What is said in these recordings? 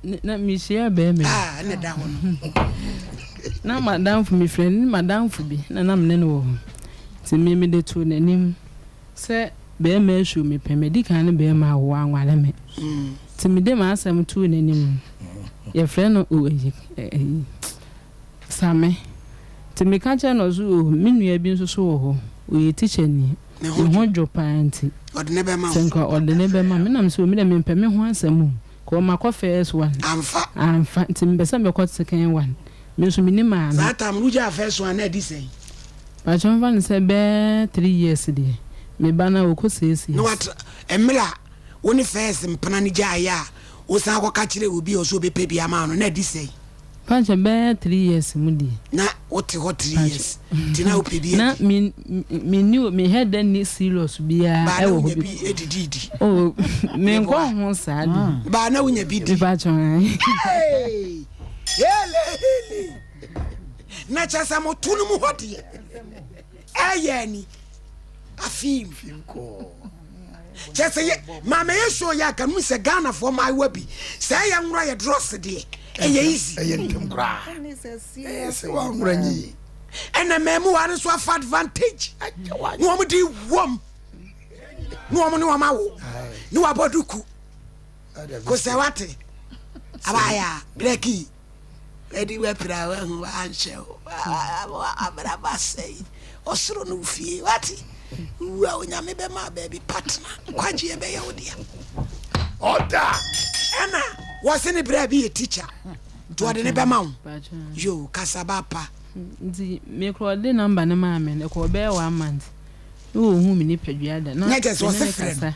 Na mehyiaa barima bi. A ɛna ɛda hɔ no. Na m'adamfo, mefrɛ no m'adamfo bi na na me ne no wɔ hɔ. Nti me mede too n'anim sɛ barima asuo me pɛ. Madi kan ne barima awo, wanware me. Nti mede m'asɛm too n'anim no, yɛfrɛ no o ayi ayi Same. Nti meka kyerɛɛ no ɔse o me nua bi nso so wɔ hɔ, ɔyɛ tikyani, ne ho dwo paa nti sɛ nka ɔde no bɛma me. Ɛna mese o me deɛ mempɛ me ho asɛm o. Kɔ makɔ first one. Amfa. Amfa nti mepɛ sɛ mekɔ second one. Me nso menni maame. Saa time no wogyaa first one no adi sɛn? Pakyɛ mfa no sɛ bɛɛ 3 years deɛ. Me ba no ɔkɔ 6 years. Na watra mmerɛ a wo ne first mpena no gyaeɛ a wosan kɔka kyerɛɛ obi a ɔsɛ ɔbɛpɛ bi ama wo no na adi sɛn? Pakyɛ bɛyɛ 3 years mu deɛ. Na wote hɔ 3 years nti na wopɛ bi adi? Na me me ni me head da ni serious biara Baa na ɛwɔ hɔ wonya bi. bi edididi? Oh me Meboa. nkɔ ho saa deɛ. Baa na wonya bi di? Mepakyɛ ae. Hey! Hele hele! Na kyerɛ sɛ mo to no mu hɔ deɛ ɛyɛ ani afim. Kyerɛ sɛ yɛ maame yɛ show yɛ aka mu sɛ Ghanafoɔ mmaayewa bi sɛ ɛyɛ nwora yɛ drɔs deɛ ɛyɛ easy. Ɛyɛ ntɛm koraa. Ɛyɛ sɛ wanwora nyɛ yie. Ɛna mmaamuwa no nso afa advantage na wɔn de wɔm na wɔn ne wɔn awo ne wabɔ duku kosɛ wate abaya brɛki ɛdi wapira wahu wanhyɛ wo abraba sɛe ɔsoro no fie wate wu a Onyame bɛma baabi patena nkwagyeɛ bɛyɛ wo dea. Ɔda. Ɛna wɔse ne berɛ bi yɛ teacher nti ɔde ne bɛma wo yo kasaba pa. Nti mekɔ ɔde number no maa me no ɛkɔɔ bɛyɛ one month na ɔnhu me nipadua da na me ne no kasa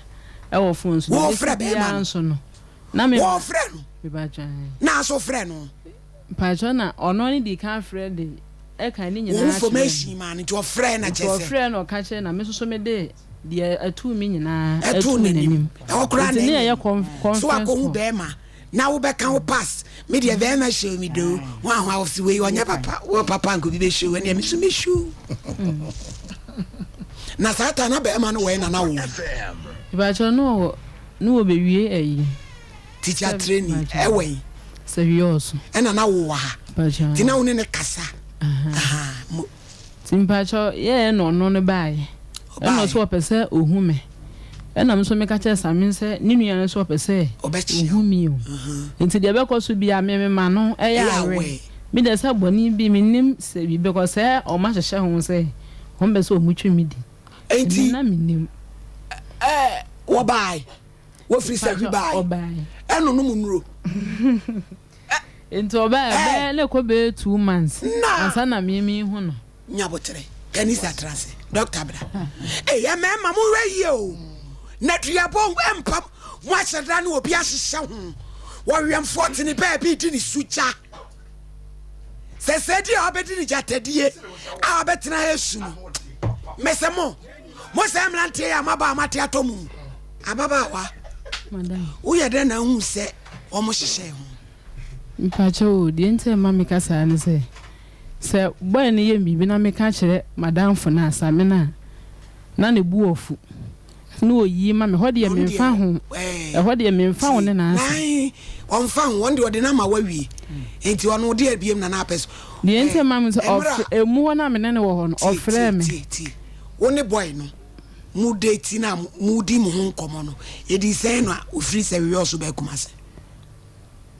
ɛwɔ phone so deɛ ɛbɛsi biara nso no na me Wɔfrɛ no na aso frɛ no. Mpakyɛw na ɔno ne dii kan frɛ de ɛka ne Wɔn nyinaa kyerɛɛ information no. maa no nti ɔfrɛ na Nti kyerɛ sɛ. ɔfrɛ na ɔka kyerɛ na me nso so me de deɛ ɛtoo me nyinaa Ɛtoo ɛtoo n'anim. n'anim. Ɛhɔ koraa Nti na ne ɛnyɛ yɛyɛ ni. conf So conference wakɔhu call. bɛrima na wobɛka wo pass me deɛ bɛrima show me do ho ahoa wo se wei ɔnyɛ papa wo papa nka obi bɛ show ɛneɛ me so me show na saa ta na bɛrima no wɔ na na wo Mpakyɛw ne wɔ ne wɔ bɛwie ayi. Teacher training ɛwɔ yi. Sɛ wie ɔso. Ɛna na wo wɔ ha. Mpakyɛw. Ti na wo ne ne kasa. Mo. Ti mpakyɛw yɛɛ na ɔno no baayɛ. Ɛna ɔso ɔpɛ sɛ ohu me. Ɛna me nso meka kyerɛ Same sɛ ne nua no nso ɔpɛ sɛ ohu me o. Nti deɛ ɛbɛkɔ so biara me mema no ɛyɛ aware. Me deɛ sɛ bɔne bi mennim sɛ bi because sɛ ɔmo ahyehyɛ ho sɛ ɔmo pɛ sɛ ɔmo twe me di. Nti me na mennim. Ɛɛ wɔbae. Wɔfiri sahwi bae. Ɛno nom nnuro. Nti ɔbae bɛyɛ na ɛkɔ bɛyɛ 2 months ansa na me mehu no. Nyabotere kanisa tra ase doctor bra. Ɛyɛ mmarima mo hwɛ yie o. Na duabɔ mpa mo ahyɛ da ne obi ahyehyɛ ho. Wɔwɛmfoɔ te ne baabi di ne sugya. Sɛ sɛ di a ɔbɛdi ne gyatadie a ɔbɛtena ha esu no. Mɛsɛ mo mo sɛ mmeranteɛ yɛ amaba a mate atɔ mu. Ababaawa woyɛ dɛn na ahu sɛ wɔn hyehyɛ ho? Mpakyɛ o, deɛ nti a ɛma meka saa ne sɛ, sɛ boy no yɛ me biribi na meka kyerɛ m'adamfo no a, Same no a, na ne bo afu na ɔyi ma me. Ɛhɔ deɛ Ɔno deɛ memfa ho, ɛɛ ɛhɔ deɛ memfa wo ti ne n'asɛm. n'ae ɔnfa ho ɔno deɛ ɔde no ama wawie nti ɔno deɛ biem na n'apɛ so Deɛ nti ɛɛ a ɛma me sɛ mmerɛ ɔfrɛ, a ɛmu hɔ no a me ne no wɔ hɔ no, tie tie ɔfrɛɛ me. tie tie wo ne boy no mo date no a mo di mo ho nkɔmɔ no ɛdi sɛn na ofiri sɛ wewɛ ɔso bɛɛ Kumasi.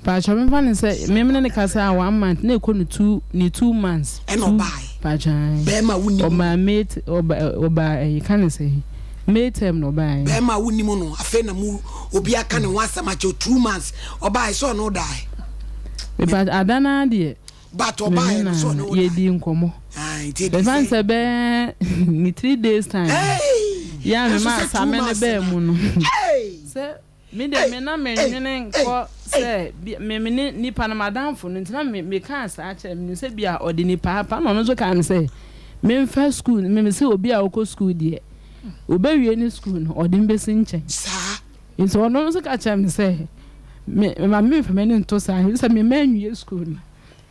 Paatwɔ me fa no sɛ me ne no kasa a one month na ɛkɔ no two ne 2 months Ɛna two ɔbaaɛ paatwɔ ae bɛɛma wo nim no. Ɔbaa May ɔba ɔbaa ɛyi ka ne sɛ May term na ɔbaaɛ. Bɛɛma wo nim no afei na mo obi aka ne ho asɛm akyɛw 2 months ɔbaaɛ sɛ ɔne wo daaɛ. Me paatwɔ ada no ara deɛ But me ne ɔbaaɛ no no sɛ ɔne wo daaɛ. yɛdii nkɔmɔ. Ae nti Me ɛdi fa no sɛn. sɛ bɛyɛ ne 3 days time Eii yɛ a me nso maa sɛ two Same no months baa na mu no eii. sɛ Me deɛ me na me nwene nkɔ sɛ bi me me ne nipa no m'adamfo no nti na me me kaa saa kyerɛ me sɛ bi a ɔde nipa apa na ɔno nso kaa me sɛ me nfa school me me sɛ obi a ɔkɔ school deɛ obewie ne school no ɔde me besi nkyɛn Saa. nti ɔno nso ka kyerɛ me sɛ me ma me nfa m'ani nto saa sɛ me ma nwie school no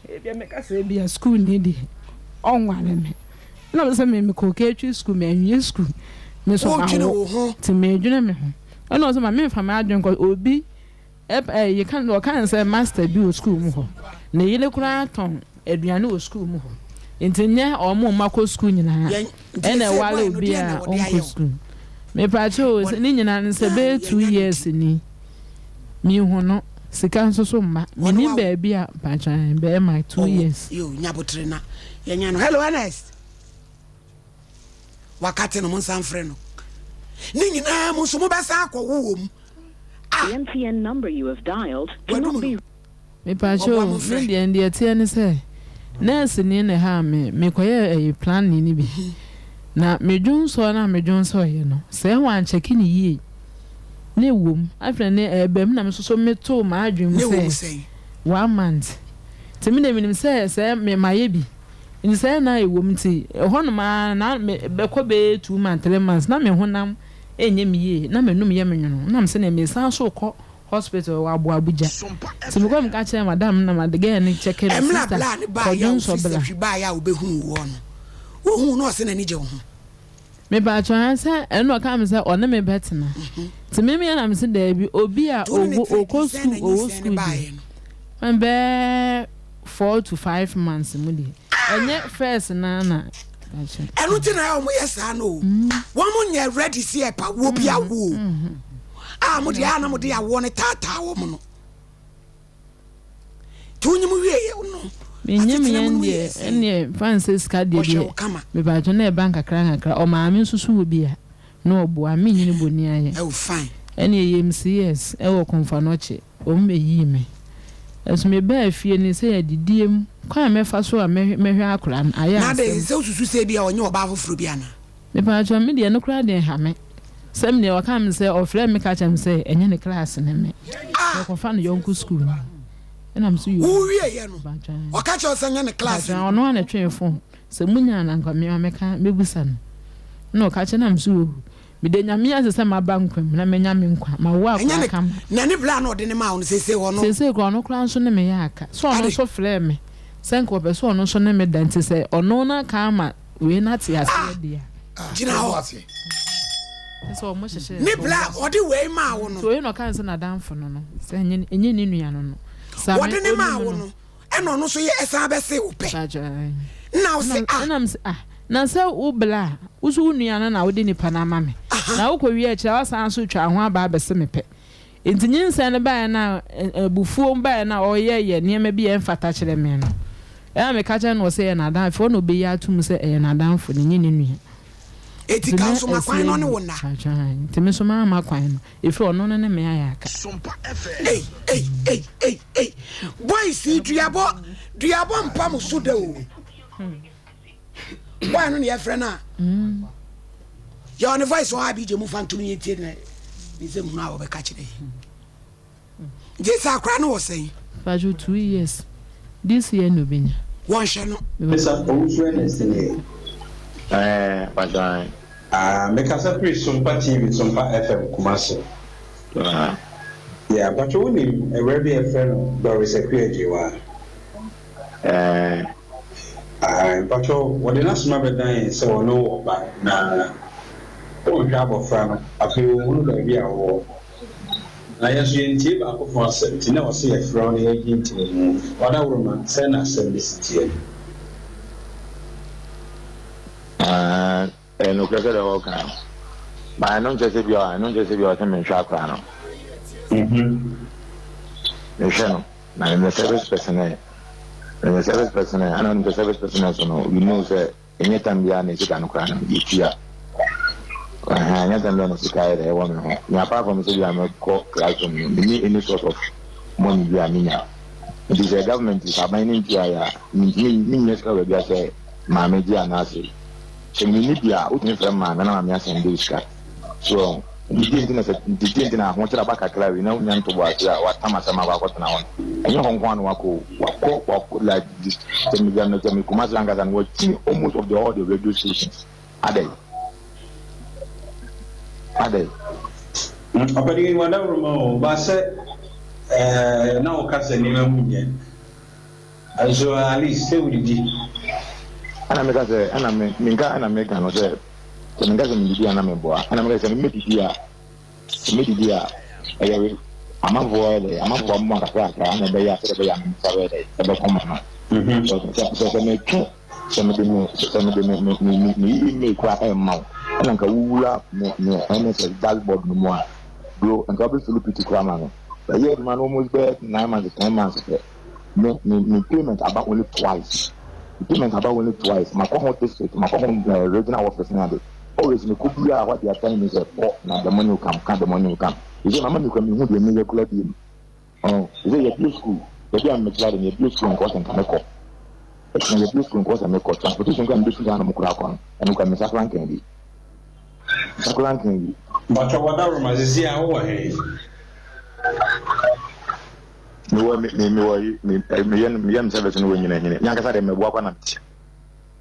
Ebia mɛka sɛ ebia sukuuni deɛ ɔnware me. Ɛna ɔsɛ me mekɔ Keetwi sukuu manwie sukuu me so Wodwene mawo wo ho. nti medwene me ho. Ɛna ɔsɛ ma memfa m'adwene nkɔ obi. Ɛp ɛ yɛka no wɔka no sɛ master bi wɔ sukuu mu hɔ. Ne yere koraa tɔn aduane wɔ sukuu mu hɔ. Nti nyɛ wɔn mma kɔ sukuu nyinaa Yɛn nti ɛna sɛ ɛware boy no obi deɛn na a wɔde ɔnkɔ ayɛ wo? sukuu. Mepakyɛ o, Wɔn ne nyinaa no sɛ ah bɛyɛ two yɛnya no years di. ni menhu no, sika nso so mma. Wɔne Mennim wawo? baabi a mpakyɛ ae bɛɛma two Ɔwɔ years. yo nyabotere na yɛnya no. Hello Ernest. Wakate no mo nsa mfrɛ no. Ne nyinaa mu nso mobɛsan akɔwo wɔ mu. Ah! The MTN number you have dialed Wadum cannot no. be. Mepakyɛ Ɔboa o, mo me mfrɛ. deɛ deɛ ɛteɛ ne sɛ, nurse ni na ɛhaa me, mekɔyɛɛ ɛyi planning no bi, na me dwonsɔ no a me dwonsɔeɛ no, sɛ wankyɛke no yie, na ɛwɔ mu, afei na ne ɛɛba mu na me nso so metoo m'adwene mu Ne wɔ mu sɛ sɛn? one month, nti me deɛ menim sɛ sɛ me mayɛ bi, nti sɛ na ɛwɔ mu nti, ɛhɔnom ara na me bɛkɔ bɛyɛ 2 months, 3 months, na me honam ɛnyɛ me yie, na m'anum yɛ me nwono, na me sɛ nea mesan so rekɔ hospital wɔ Abo Abuja. Nti mekɔ meka kyerɛ madam na ma girl no kyɛke me Ɛmmerɛ a sister bla no baeɛ kɔ a dwonsɔ ofiri bla. sahwi baeɛ a ɔbɛhuu woɔ no, wohuu no ɔse n'ani gye wo ho? Mepakyɛw ae sɛ ɛna ɔkaa me sɛ ɔne me bɛtena. Nti me meyɛ na mese daabi obi a Nti wo ne no ɔwɔ tena ɔkɔ di sɛn na school ɔwɔ nyinsɛn no school deɛ baeɛ no? bɛɛ 4 to 5 months mu deɛ ɛnyɛ first naa na pakyɛw. Ɛno nti na ɛyɛ wɔn yɛ saa no o. Wɔn nyɛ ready sɛ ɛpa woɔ bi awo o. A mo deɛ a na mo de awoɔ no taataa wɔn no. Nti wonyim wieɛ no Menyim asetena mu yɛn no deɛ yɛ sɛn? ɛneɛ fa no sɛ sika deɛ Ɔhwɛ deɛ wo kama. mepakyɛw na ɛba nkakra nkakra ɔmaame nso so wɔ bi a na ɔboa me menyini bɔni ayɛ Oh fine. ɛneɛ yɛm CS ɛwɔ Komfo-Anokye wɔn bɛyii me ɛso mebaa fie no sɛ adidie mu kwan a mɛfa so a mɛhwɛ akwadaa no ayɛ Na adɛn asɛm. sɛ wosusu sɛ ebia ɔnye ɔbaa foforɔ bi anaa? Mepakyɛw me deɛ ɛno koraa deɛ ɛnha me sɛ me deɛ ɔka me sɛ ɔfrɛ me ka kyerɛ me sɛ ɛnyɛ ne class ne me Ah! ɔkɔfa no yɔnko school no ɛna me so yoo Wowieɛ no mepakyɛw ɔka kyerɛ wo sɛ nyɛ ne class mepakyɛw no? ɔno ara na ɛtwee phone sɛ munya no anka me a mɛka mɛbusa no ɛna ɔka kyerɛ na me so yoo meda Nyame ase sɛ maba nkwa mu na manya me nkwa mawo Ɛnyɛ akwadaa ne kama. na ne bra na ɔde ne maa wo no seesei ɔno. Seesei koraa ɔno koraa nso ne me yɛ aka sɛ ɔno Ade. nso frɛɛ me sɛ nka ɔpɛ sɛ ɔno nso ne me da nti sɛ ɔno no aka ama wei no ate aseɛ Ah! deɛ a. Gyina hɔ. Kyerɛ sɛ ɔmo hyehyɛɛ Ne sɛ bra ɔmo. ɔde wei maa wo Nti no. wei na ɔkaa sɛ n'adamfo no no sɛ ɛnyɛ ɛnyɛ ne nua no no. Same Wɔde ne maa onim wo no. no ɛna ɔno nso yɛ ɛsan bɛse wo pɛ. Pakyɛ ae. Nna wo se Ɛna ah. ɛna mese ah na sɛ wo bla a wo nso wo nua no na wode nipa no ama me. Aha. Na wokɔ wie akyire a woasan nso twa ho aba abɛse me pɛ. Nti nyinsɛn no baeɛ no a abufuo baeɛ no a ɔyɛ yɛ nneɛma bi a ɛmfata kyerɛ me no ɛna meka kyerɛ no ɔsɛ ɛyɛ n'adamfo ɔna ɔbɛyi atom sɛ ɛyɛ n'adamfo no ɛnyɛ ne nua. Eti Nti ka na nso ma ɛsi kwan no ɔne awie wo nna. paatwa ae nti me nso mamma kwan no ɛfiri ɔno no ne me ayɛ aka. Ei ei ei ei ei boys yi duabɔ duabɔ mpa mo so da o. Boy no ne yɛfrɛ no a yɛ ɔne voice ɔha bi gye mu fa ntom yɛntie ne ne nsɛm hunu a wɔbɛka kyerɛ yi. Nti sɛ akora no wɔ sɛn? Paatwa 2 years this year na obenya. Wɔnhwɛ no. Mesa Owusu Ernest nie. Ɛɛ pakyɛ. Ah, mekasa firi Sompa TV, Sompa FM, Kumasi. Ah. Yeah, pakyɛ wonim awura bi a yɛfrɛ no Doris Akua Agyewaa? Ɛɛ. Ah, mpakyɛ wɔde n'asɛm abɛdan yɛn sɛ ɔne wo wɔ ba na wonhwɛ abɔfra no, afei wɔnhunu baabi a wowɔ. Na yɛn nso yɛntie baakofo asɛm nti na ɔse yɛfrɛ wo na yɛgye nkyerɛmu. Wadaworoma, sɛn na asɛm no si teɛ? Ah, ɛyɛ nokorɛ sɛ deɛ wɔka no. But ɛno nkyerɛ sɛ bia ɛno nkyerɛ sɛ bia ɔsɛ menhwɛ akora no. Mehwɛ no. Na meyɛ service personnel. Meyɛ service personnel. Ɛna ɔnim sɛ service personnel so no, we know sɛ ɛnyɛ time biara na sika no koraa no yɛtua. Ɛhɛn, ɛnyɛ time biara na sika yɛ dɛ ɛwɔ me ho. Me apart from sɛ bia mɛkɔ classroom no, menni any source of money bi a menya. Nti sɛ government sɛ aban no ntua yɛ a, mentumi mennya sika wɔ baabi a sɛ maame gye anaasɛ sɛ menni bi a, wotumi frɛ maame na maame asɛnde wo sika. So nti deɛ nti na sɛ nti deɛ nti na ahokyere aba kakra wei na wonya ntoboase a watam asɛm akɔ akɔtena hɔ no ɛnyɛ hɔ nko ara na wakɔ o wakɔ wakɔ like this sɛ me sɛ me sɛ me Kumasi ankasa no wakyini almost of the all the radio stations adɛn adɛn. Ɔpanin wadaworoma o, ba sɛ ɛɛ na woka sɛ nneɛma mu nyɛ nso at least sɛ wodidi. Ɛna meka sɛ ɛna me menka ɛna meka no sɛ sɛ menka sɛ medidi a na meboa ɛna meka sɛ medidi a sɛ medidi a ɛyɛ we. Amanfoɔ yɛ dɛ, amanfoɔ amoa kakrakra na ɛbɛyɛ a sɛdeɛ ɛbɛyɛ a me nsa bɛyɛ dɛ, ɛbɛkɔ m'ano. Sɛ sɛ sɛ metwe, sɛ mede me sɛ mede me me me me me email koraa ɛmma wo, ɛna nka wowura me me NSS dashboard no mu a, bro, nka wobɛ feel pity koraa ma me. Bɛyɛ adwuma no almost bɛyɛ 9 months, 10 months pɛ, me me me payment aba only twice. Me payment aba only twice. Makɔ ho district, makɔ ho regional office ne ade. Always mekɔ biara, what they are telling me sɛ kɔ na the money will come, ka the money will come. Sɛ mama mi kura mi hu deɛ meyɛ kura biem. Ɔn sɛ yɛbie school, baabi a mekyerɛ de no yɛbie school nkɔ sɛ nka mekɔ. Ɛkyina yɛbie school nkɔ sɛ mekɔ. Transportation kura mebɛfiri ha nom koraa kɔ no, ɛno kura me nsa koraa nkaa bi. Nsa koraa nkaa bi. Mpakyɛ wadaworoma sisi a wowɔ he? Mewɔ me me mewɔ yi me meyɛ meyɛ me service no wɔ Nyinahini. Me ankasa deɛ meboa kwa na mete.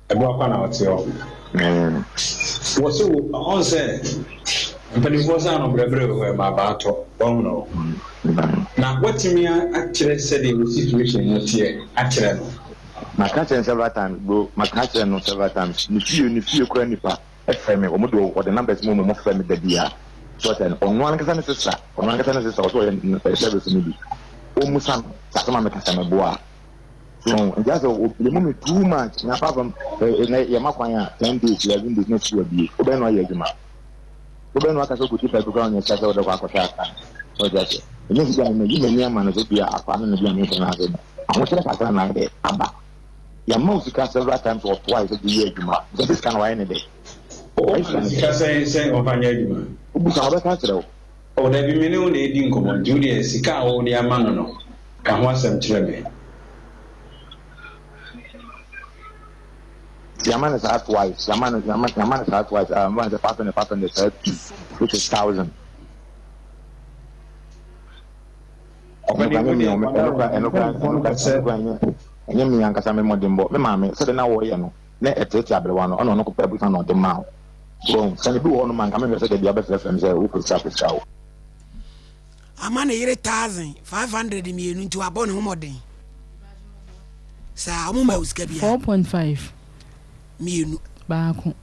Ɛboa kwa na ɔte hɔ. Wɔ se wo ɔn sɛ mpanimfoɔ sɛ ano brɛbrɛ wɔ hɔ ɛma abaa tɔ wahunu o. Na watumi akyerɛ sɛdeɛ wo situation no teɛ akyerɛ no. Maka kyerɛ no several times bro, maka kyerɛ no several times. Ne fie ne fie koraa nipa frɛ me, wɔn de wɔde numbers mu wɔn frɛ me da biara. So ɔsɛ no ɔno ankasa ne sista, ɔno ankasa ne sista ɔsɛ ɔyɛ service no bi. Ɔmmusa no sɛ asɛm a meka sɛ meboa a. So nti asɛ o blame me too much na apart from na yɛ ma kwan a 10 days, 11 days na sukuu abie, wobɛyɛ no ayɛ adwuma, wobɛyɛ no aka sɛ okoti pɛ koraa ɔnyɛ sika sɛ wode kɔ akɔhwɛ aka no, ɔte ase. Ɛnyɛ sɛ bi a mema yi m'ani ama no sɛ bi a akwa no na bi a mehwɛ no ase no ahokyerɛ kakra na ayɛ dɛ aba. Yɛama wo sika several times or twice sɛ gye yɛ adwuma sɛ sɛ sika no wayɛ ne dɛ. Woma no sika sɛn sɛ ɔmfa nyɛ adwuma? Wobusa wɔbɛka akyerɛ wo. Oh dabi, me ne wo na ɛredi nkɔmmɔ nti wo deɛ sika a wode ama no no ka ho asɛm kyerɛ me. Yɛama no saa twice, yɛama no yɛama yɛama no saa twice. Ah, mfa no sɛ 500, 500 saa two, which is 1,000. Ɛno Ɔpɛni kora wo nyɛ me deɛ ɛno kora wadaworo ɛno kora mpanimfoɔ ɛno no kora pɛ sɛ ɛno kora nyɛ ɛnyɛ me ankasa me mmɔdenbɔ. Me maame sɛdeɛ na wɔyɛ no na ɛteetee aberewa no, ɛna ɔno kɔpɛ abusua na ɔde maa wo. So sɛ ne bi wɔ hɔ nom a nka mehwɛ sɛ dabi abɛfrɛfrɛ me sɛ wopɛ sika pɛ sika o. Ama ne yere 1,500 mmienu nti wabɔ ne ho mmɔden saa. Ɔmo ma wo sika biara? 4.5. Mmienu. Baako.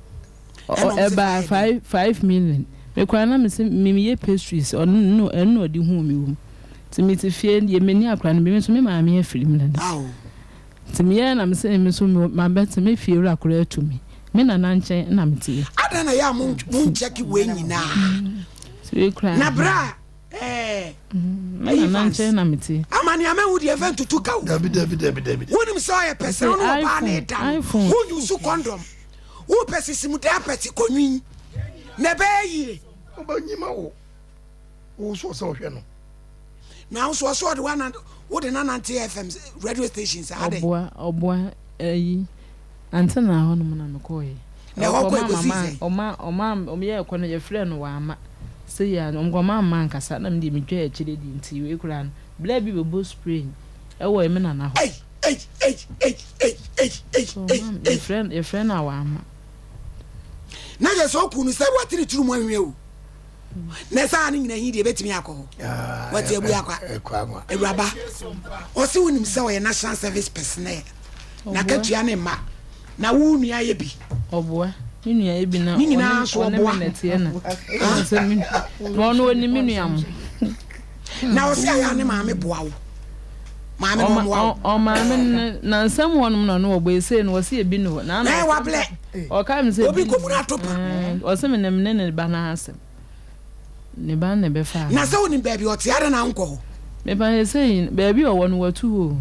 Ɛna ɔmo se Ɛbaa fa yɛ dɛn? 5 5 million. Mekora na mese memeyɛ pastries, ɔno no ɛno na ɔde huu me wɔ mu. Nti mete fie deɛ menni akora no bi, me nso me maame afiri mu dada. Ao. Nti meyɛɛ na mese me nso mabɛte me fie wura koraa atu me. Me nana nkyɛn na meteɛ. Adɛn na yɛ a mo mo nkyɛke wei nyinaa? Nti wei koraa. Na berɛ a ɛɛ Me ɛyi nana fans nkyɛn na meteɛ. Ama nea mahu deɛ ɛfɛ ntutu ka o. Dabi dabi dabi dabi. Wonim sɛ ɔyɛ pɛ sɛ Ɔse wo ne ɔbaa ne iPhone da no iPhone. wo use condom, wopɛ sisimudaa pɛ te kɔnwin na ɛbɛyɛ yie. Ɔbɛnyima wo wo so sɛ ɔhwɛ no. Na wo so ɔso ɔde wa wode nanante FM radio station saa adɛn. Ɔboa ɔboa ayi ante na hɔ nom na mekɔɔyɛ. Na ɛhɔ kɔ Ɔma ɛkɔsii mama sɛn? ɔma ɔma ɔmo yɛ kɔ no yɛfrɛ no wama sɛ yɛ a ɔmo ɔma amma ankasa na me deɛ medwa akyire di nti wei koraa no bla bi bɛbɔ spray ɛwɔ me nana hɔ. Ei ei ei ei ei ei ei So ei ɔma ei. yɛfrɛ no a wama. Na kyerɛ sɛ ɔku no sɛ wate ne tiri mu ahwia o. Na saa ne nyina hi deɛ ɛbɛtumi akɔ hɔ. Wate abu akwa. Awuraba. Ɔse wonim sɛ ɔyɛ national service personnel. Na Ɔboa. katua ne mma. Na wo nua yɛ bi. Ɔboa. Me nua yɛ bi na Ne nyinaa nso ɔne ɔboa. me nɛteɛ na ɔsɛ me na ɔno ɔni me nua mo. Na ɔse ayɛ a ne maame boa wo. Maame no ɔmmoa wo. Ɔmaame no na nsɛm hɔ nom na ɔno ɔbɔ esei no wɔse ebi ni hɔ. Na Na wablɛ. Ɔka mi sɛ Obi ebi ni kɔbu no hɔ. ato pa. Ɔse me ne me ne ne ba no asɛm. Ne ba no na ɛbɛfa Na sɛ wonim baabi ɔte adɛn na wonkɔ hɔ? Mepa esei baabi a ɔwɔ no watu hɔ o.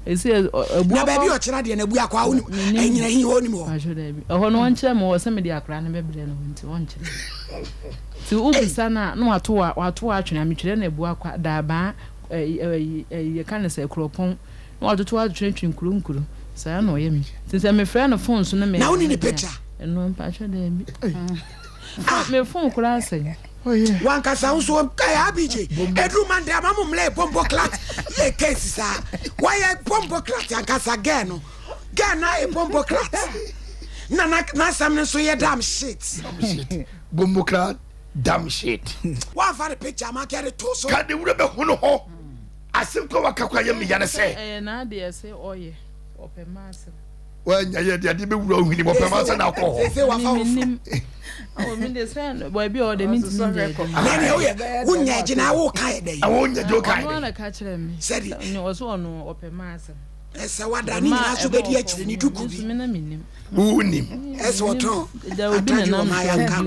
Esei abu Na baabi akɔ. ɔkyerɛ deɛ na abu akɔ a wonim Menim. ɛnyina hi hɔ onim hɔ. Pacho daabi. Ɛhɔ no ɔnkyerɛ me hɔ sɛ mede akwaraa no bɛbrɛ no hɔ nti ɔnkyerɛ me. Nti wobisa no a na wato wa wato atwene a metwerɛ no abu akɔ daabaa ɛyi ɛyi ɛyi yɛka no sɛ kuropɔn na watoto atwetwe nkuro nkuro saa na ɔyɛ me. Nti sɛ mefrɛ no phone so no me Na wonni ne me de a picture? ɛno mpacho daabi. Me phone koraa asɛe. Wankasa wo nso ɛyɛ abj ɛduru Monday ama mo mmerɛ bombo clat yɛ case saa wɔyɛ bombo clat ankasa girl no girl no ayɛ bombo clat na n'asɛm no nso yɛ damn shit. Bombo clat damn shit. Wɔamfa ne picture ama kɛde to so. Ka de wura bɛhu no hɔ asɛm kɔ waka kɔ ayɛ meya ne sɛ. Ɛyɛ n'adeɛ sɛ ɔyɛ ɔpɛ mma asɛm. Wanya yɛ de adeɛ bɛwura wo hwene mu ɔpɛ ma sɛ na akɔ hɔ. Sese wafa wo fo. Menim. Oh, me de sɛ baabi a ɔde mentumi nyɛ adwuma. Na nea woyɛ wonya agyina wo ka yɛ dɛn? Ɛwɔ wonya gye wo ka yɛ Ɔno dɛn? ara na ka kyerɛ me. Sɛdeɛ. Ɔsɛ ɔno ɔpɛ m'asɛm. Ɛsɛ wada ne nyinaa so bɛdi akyire ne duku bi. Me na menim. Wonim. Ɛsɛ ɔtɔn atade wɔ maa yɛnka.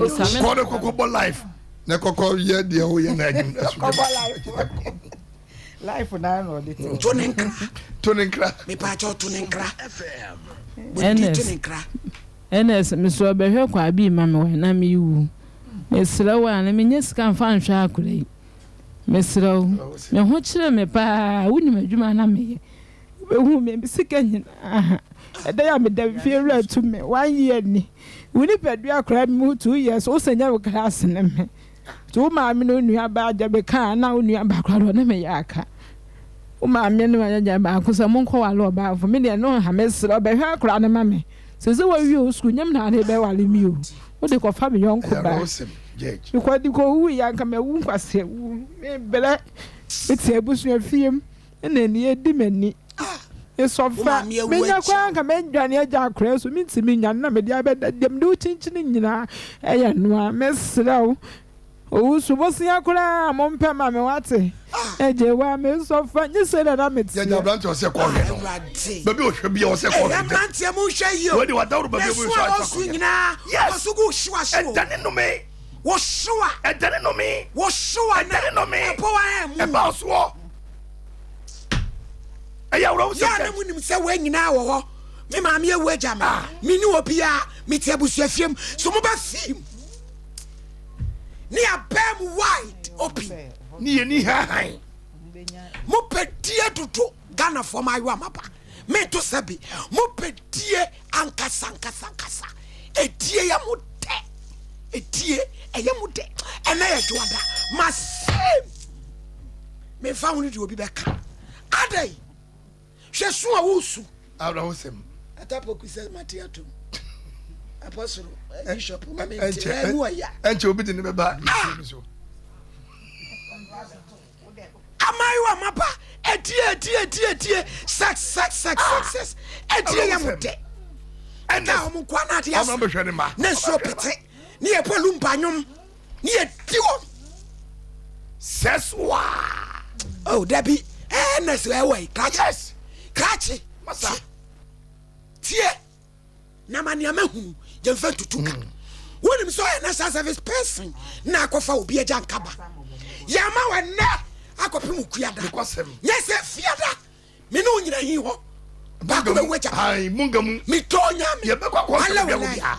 Kɔ ne kɔkɔ bɔ life na kɔkɔ yɛ deɛ woyɛ na adwuma ɛso Kɔbɔ life. Life na na ɔde te. To ne nkra. To ne nkra. Mepaakyɛw to ne nkra. Bɔdidi to ne nkra. Ernest, mesrɛ wo bɛhwɛ Kwabie ma me wai na merewu. Mesrɛ wo a na mennya sika mfa nhwɛ akwadaa yi. Mesrɛ wo, me ho kyere me paa, wonim adwuma a na meyɛ. Wobɛhu me sika nyinaa. Ɛda a meda fie wura tu me one year ni. Wo nipadua koraa mu 2 years wo sɛ nyɛ wo class ne me. Nti wo maame ne wo nua baa gya bɛka a na wo nua baa koraa deɛ ɔne me yɛ aka. Wo maame ne w'agya baako sɛ monkɔ ware ɔbaa fo. Me deɛ no nha mesrɛ wo bɛhwɛ akwadaa no ma me. Sɛ sɛ wawie wo sukuu nyɛ me na ade bɛware me o. Wode kɔfa me yɔnko baa. Mekɔ de kɔwu yɛ anka mawu nkwasea wu. Mebrɛ mete abusua fie mu ɛna ani adi m'ani. Mesɔfa menya koraa anka mɛdwane agya akwadaa so mentumi nnwane na mede abɛda deɛ mede wo kyinkyini nyinaa ɛyɛ noa mesrɛ wo owusu bosea koraa mompɛ ma me wate agye wa mesɔfa nye sɛ na na meteɛ. Yɛgya aberanteɛ ɔsɛ kɔhwɛ no baabi ɔhwɛ bia ɔsɛ kɔhwɛ Ɛyɛ mmeranteɛ mo nhwɛ yie o. Wei de wadaworo baabi Ɛso ɔbɛhwɛ a ɔsɛ wɔso kɔhwɛ. nyinaa Yes. wɔso gu hyew ahyew o. Ɛdane nome. Wɔhyew a. Ɛdane nome. Wɔhyew a na Ɛdane nome. ɛbɔ wa ɛmu. Ɛba soɔ. Ɛyɛ awerɛho sɛ Yɛ a na mo nim sɛ wɔn nyinaa wɔ hɔ. Me maame awu agya me. Me ne obiara. Me te abusua fie mu. So mo bɛ fi mu. Ne abɛn mu wide open. Ne yɛ ni hahan. Mo pɛ die dodo. Ghanafoɔ ma ayewa maba. Me to sɛ bi. Mo pɛ die ankasa ankasa ankasa. Edie yɛ mo dɛ. Edie ɛyɛ mo dɛ. Ɛnɛ yɛ dwoada. Ma same. Me nfa ho ne deɛ obi bɛka. Adɛn? Hwɛ su a wosu. Awerɛhosɛm. Atapoku sɛ mate atom. Apɔsoro, bishop, ma mente na ɛmu ɔya. Ɛnkyɛ obi de ne bɛba nsuo no so. Amayewa maba ɛdie ɛdie ɛdie ɛdie sex sex sex sex sex ɛdie yɛ mo dɛ. Ɛda wɔn nkoa na ade asa. Ne nsuo pete ne yɛ bɔ lumba nwom ne yɛ di wɔn. Sex waa. Oh dabi ɛɛ nɛs ɛwɔ yi krakye. Yes. Krakye. Masa. Tie. Na ma nea mahunu yɛmfa ntutu ka. Wonim sɛ ɔyɛ national service person na akɔfa obi agya nkaba. Yɛama wɔ nnɛ akɔpem okuada. Nyɛ sɛ fiada me ne wo nyina hi hɔ. Baako bɛwu agya. Munga mu. Metɔ nyame. Yɛbɛkɔ akɔ Ala nsɛm wɔ biara.